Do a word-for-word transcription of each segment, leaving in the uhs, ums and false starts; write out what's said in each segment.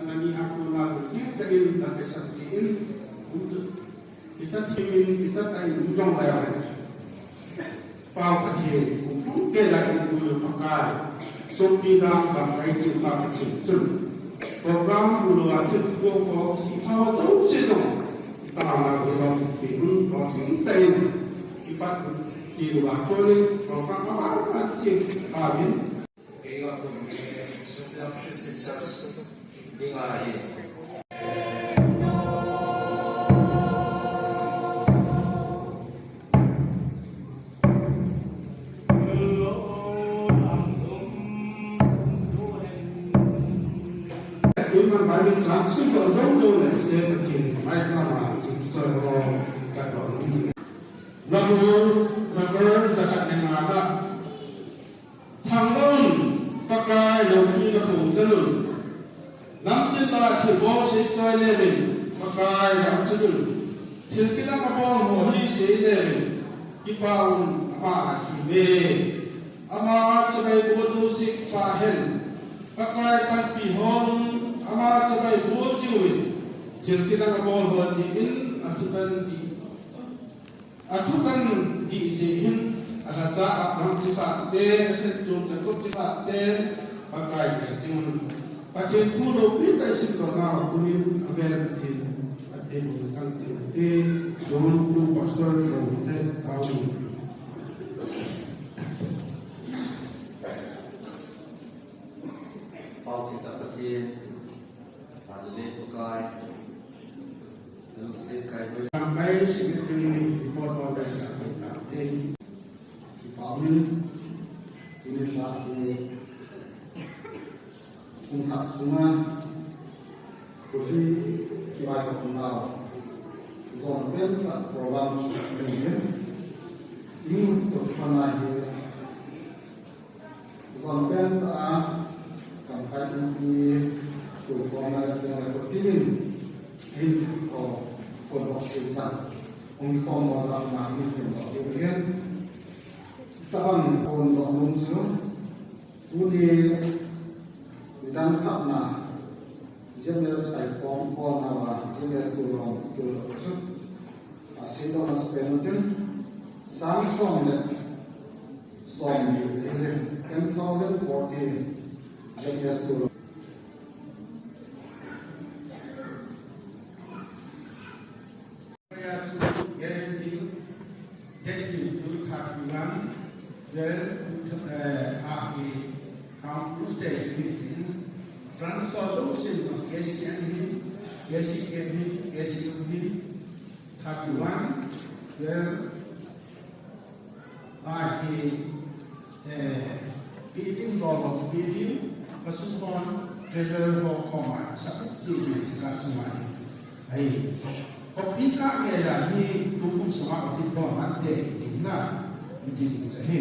Nani a kona lungset tah in na kisam in, um chu, kicha thimin, kicha tah in um jong lai. Pau Pathen, kum tum kei lai in kum Pakai, Songpidam Gamkai Chingpa Pathen chun, program bul uva thil thupi ho, si thao jouse jong, i tao na ve lou pi un, lungset tah in, i pat pi uva chun, program ama ma ching ta vin. Keiho kum hi Songpidam Christian Church ding ahi. Tun man Bible chang sim to jong jong le, je Pathen mai ma ma, sim to jong jong ka to. Number, number, the kat ne ma da. Thangvah un, Pakai loupi na phong jal un. Namtin lah thilbol sei choi levin, Pakai lam chun un. Thil kidang abol ho hi sei levin, kipah un ama ahi ve. Ama chibai bol jouse kipah hen. Pakai panpi hol un, ama chibai bol jiuvin. Thil kidang abol ho tin athutan dih. Athutan dih jeh hin, alhacha a pang chipah te, asen chom chan kop chipah te, Pakai te chun, Pathen thu loupi tah i sim doh nau a konin, avel Pathen, Pathen bou chang te, te, John tu pastor lo te, tao ni. Pau thei tah Pathen, Hallelujah, Pakai. Lungset kai boi. Lamkai Secretary report order ka ko ta te. Kipah in, tuni lah hi kum khat sunga kuli kibai ko nau. Jon pen ta program su ni. Ni ko pana hi Jon pen tah a, Gamkai Inpi, tu koma le teng le ko tin, hin ko, ko dok se chan. Ong ko mo za ma ni ko dok se again. Tabang ko dok lum chu, tuni, ni dang thap na, G M S ai pom ko na wa, G M S tu long, tu dok chu. Asei doh masa pen u chun, sang som le som ni, ten thousand fourteen, G M S tu long. Guarantee, guarantee to thirty-one, well, eh, happy, come to stay in, transfer to sin, K C M hin, K C K hin, K C U hin, Thirty-one, twelve, ahi, eh, Pidim Lolo, Pidim, kasung hon, treasurer ho koma, sakut chi ni sika sumai. Ahi, copy ka nge la ni tukum sama oti bo mante, inna, meeting cha hi.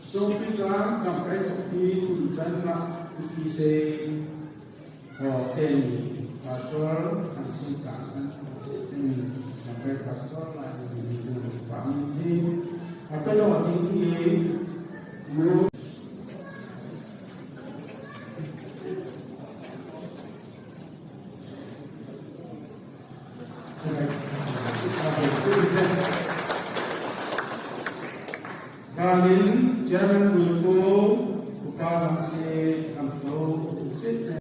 So, pi jang, kam kai copy, tu jan na, pi se, Ho, teni, pastor, kan si chang san, teni, sampai pastor, lai, ni, ni, ni, pa, ni, ni, apa lo, ni, ni, ni, Kalin, Chairman Gulko, Upa Lamse, Kamto, Usit,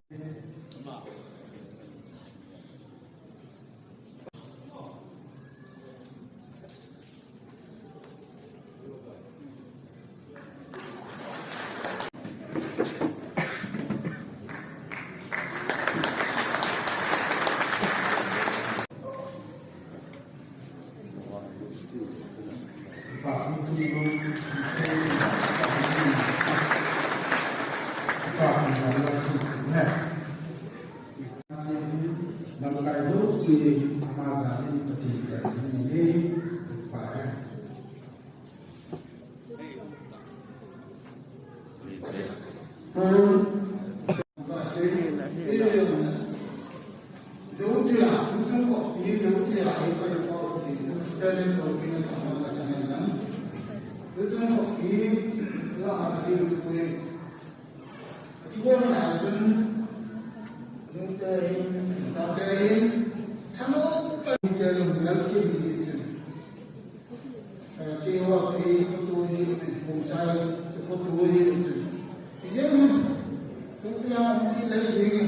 Lei jing e,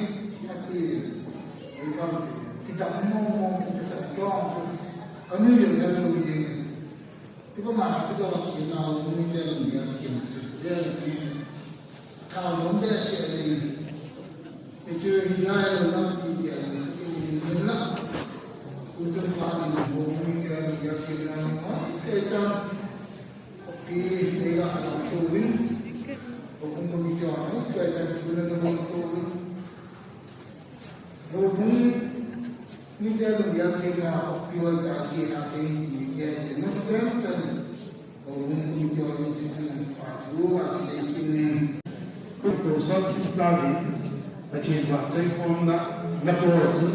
ati, ei kam ti, kidang mong mong, kisa tong chu, kanu ye ja lo jing e. Ti banga, kidang a kina, umi te lo ni a kina chu, ye ni, tha lo be se jing e. Ti chu hi ya lo na, ti ye ni, ti ni la. U chu pa ni mo, umi te lo ni a kina, ma, te chan. Pi, tega alam tuin. Houbung committee a, tega chan tuna na mo tuin. Houbung committee a, ya kena, pi wa ta kena, kena, kena, kena, mas kena, houbung committee a, institution pa, tu, a, se kini. Kutu sa, tu, ta, ni, a, che, ba, che, kom, na, na, ko, tu.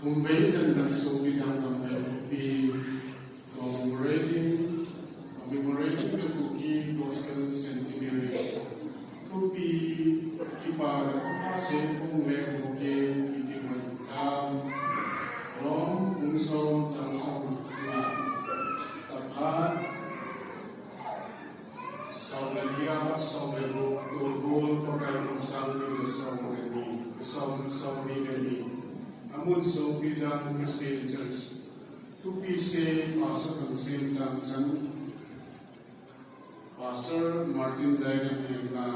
Thumvei chan Langsoupi Zangam Laihopi, commemorating, commemorating the Kuki Gospel Centenary. Thupi, kipana, kipase, kong le, koke, kiti, mai, tam, rom, ung, som, chang, som, na, tapha, som le li, som le gup, tulbul, Pakai kum sang ni le som le ni, som, som ni le ni. Amun sopi jang, Pi se Pastor Thangsen Changsan, Pastor Martin Jaina Hengna,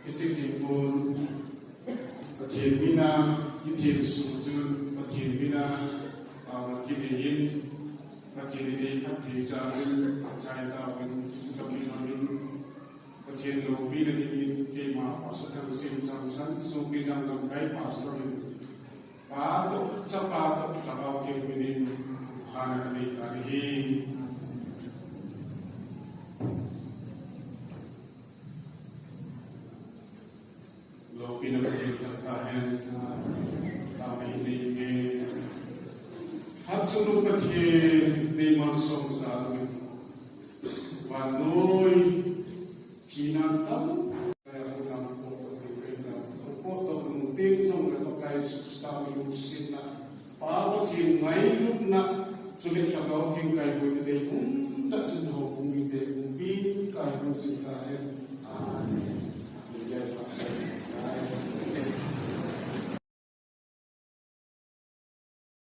iti ki pun, Pathen mina, iti su chu, Pathen mina, awa ki ni in, Pathen ni khat thei cha in, chai ta in, chu ta mi ma in, Pathen loupina dingin keima Pastor Thangsen Changsan, Songpijang lamkai Pastor in, Pa toh, Chapa toh, Lhagao Theng minin, khana kanei tan ahi. Loupina Pathen chang tahen, ta mai nei ke. Hatchungnung Pathen, nei malsom jal uvin. Vannoi, thina tam, kaya ko nam ko to ni kai nam ko to nu te jong le Pakai Jesu Christa mi lungsetna, Pa Pathen ngailutna, chule Lhagao Theng kaihoina dei um tah chun houbung mite umpi kaiho chin tahen.